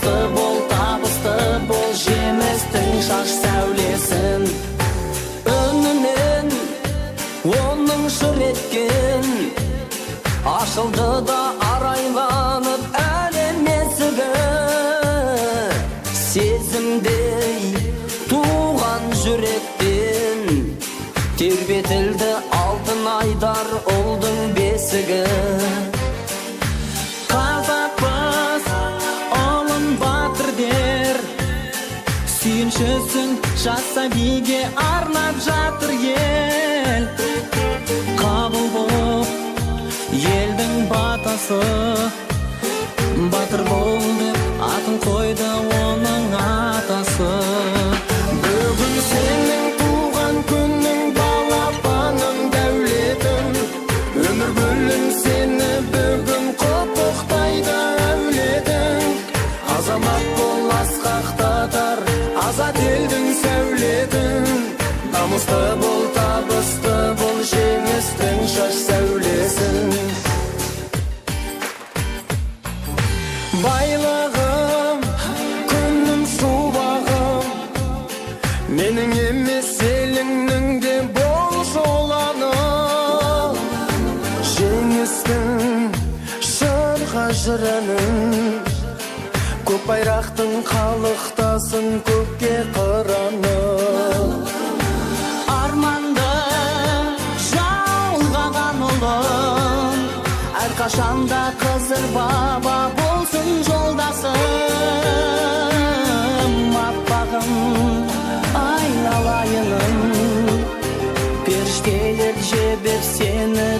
Намысты бол, табысты бол, жемістің шаш сәулесін. Үнімен оның шыр еткен, ашылды да арайланып әлем есігі. Сезімдей туған жүректен тербетілді алтын айдар ұлдың бесігі. Қазақпыз, ұлын батыр дер, сүйіншісін жас сәбиге арнап жатыр ел. Қабыл боп елдің батасы, батыр бол деп атын қойды оның атасы. Бүгін сенің туған күнің, балапаным, дәулетім. Өмір гүлім, сені бүгін құттықтайды әулетің. Азамат бол, асқақтатар азат елдің сәулетін. Намысты бол, табысты бол, жеңістің шаш сәулесін. Байлығым, күнім, шуағым, менің емес, еліңнің де бол жоланы. Жеңістің жырға жыр әнін, көк байрақтың қалықтасын көкке қыраны. Арманды жалғаған ұлым, әрқашанда Қызыр баба болсын жолдасым. Аппағым, айналайыным, періштелер жебеп сені.